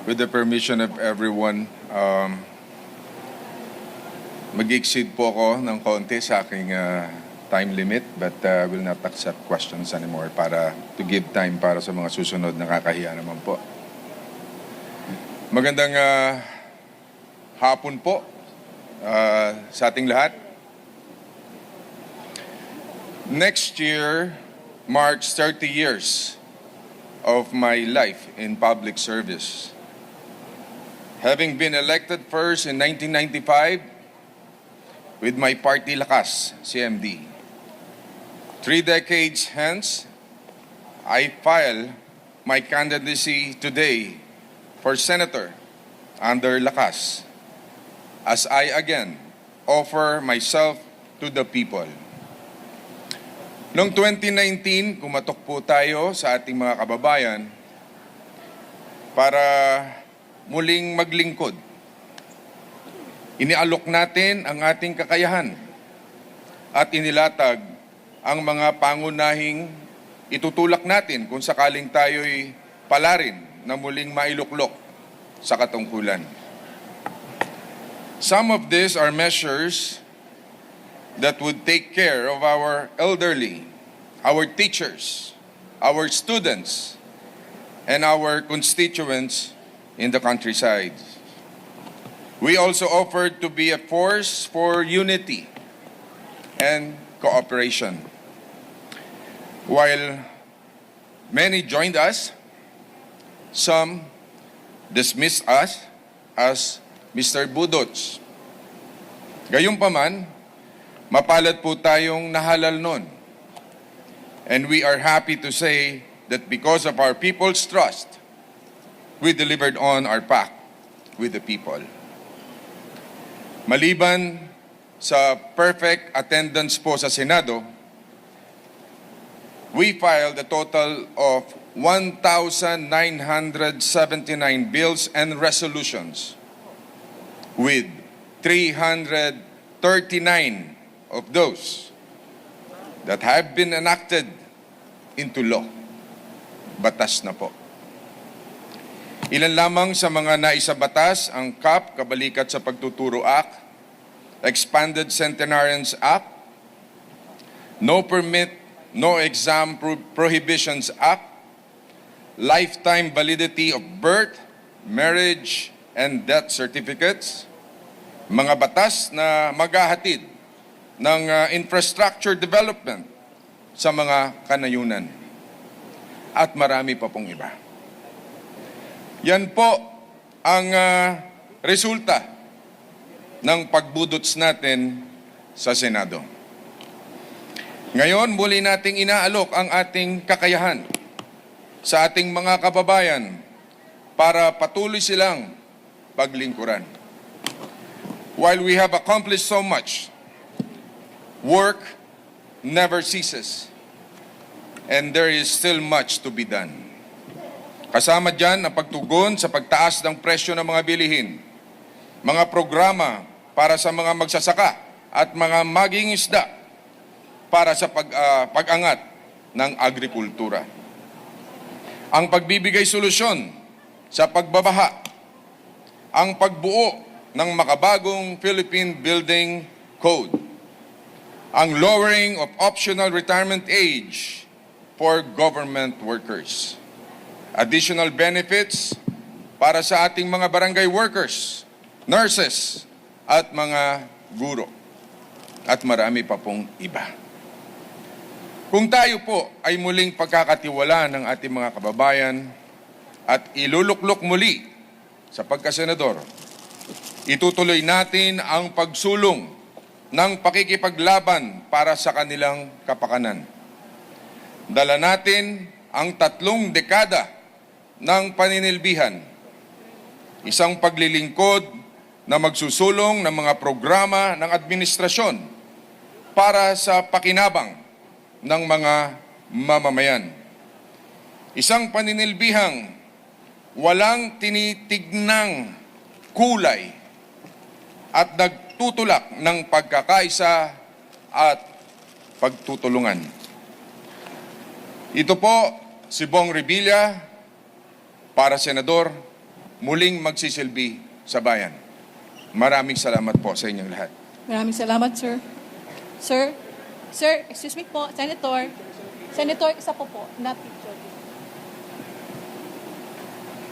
With the permission of everyone, mag-exceed po ako ng konti sa aking time limit, but will not accept questions anymore para to give time para sa mga susunod na kakahiya naman po. Magandang hapon po sa ating lahat. Next year marks 30 years of my life in public service. Having been elected first in 1995 with my party Lakas, CMD. 3 decades hence, I file my candidacy today for Senator under Lakas as I again offer myself to the people. Noong 2019, kumatok po tayo sa ating mga kababayan para muling maglingkod. Inialok natin ang ating kakayahan at inilatag ang mga pangunahing itutulak natin kung sakaling tayo'y palarin na muling mailuklok sa katungkulan. Some of these are measures that would take care of our elderly, our teachers, our students, and our constituents in the countryside. We also offered to be a force for unity and cooperation. While many joined us, some dismissed us as Mr. Budots. Gayunpaman, mapalad po tayong nahalal nun. And we are happy to say that because of our people's trust, we delivered on our pact with the people. Maliban sa perfect attendance po sa Senado, we filed a total of 1,979 bills and resolutions, with 339 of those that have been enacted into law. Batas na po. Ilan lamang sa mga naisabatas ang CAP, Kabalikat sa Pagtuturo Act, Expanded Centenarians Act, No Permit, No Exam Prohibitions Act, Lifetime Validity of Birth, Marriage, and Death Certificates, mga batas na maghahatid ng infrastructure development sa mga kanayunan. At marami pa pong iba. Yan po ang resulta ng pagbudots natin sa Senado. Ngayon, muli nating inaalok ang ating kakayahan sa ating mga kababayan para patuloy silang paglingkuran. While we have accomplished so much, work never ceases, and there is still much to be done. Kasama dyan ang pagtugon sa pagtaas ng presyo ng mga bilihin, mga programa para sa mga magsasaka at mga mangingisda para sa pag-angat ng agrikultura. Ang pagbibigay solusyon sa pagbabaha, ang pagbuo ng makabagong Philippine Building Code, ang lowering of optional retirement age for government workers, additional benefits para sa ating mga barangay workers, nurses, at mga guro, at marami pa pong iba. Kung tayo po ay muling pagkakatiwala ng ating mga kababayan at iluluklok muli sa pagkasenador, itutuloy natin ang pagsulong ng pakikipaglaban para sa kanilang kapakanan. Dala natin ang 3 dekada ng paninilbihan, isang paglilingkod na magsusulong ng mga programa ng administrasyon para sa pakinabang ng mga mamamayan. Isang paninilbihang walang tinitignang kulay at nagtutulak ng pagkakaisa at pagtutulungan. Ito po si Bong Revilla para Senador muling magsisilbi sa bayan. Maraming salamat po sa inyong lahat. Maraming salamat, sir. Sir, excuse me po, Senator. Senator, isa po, na picture.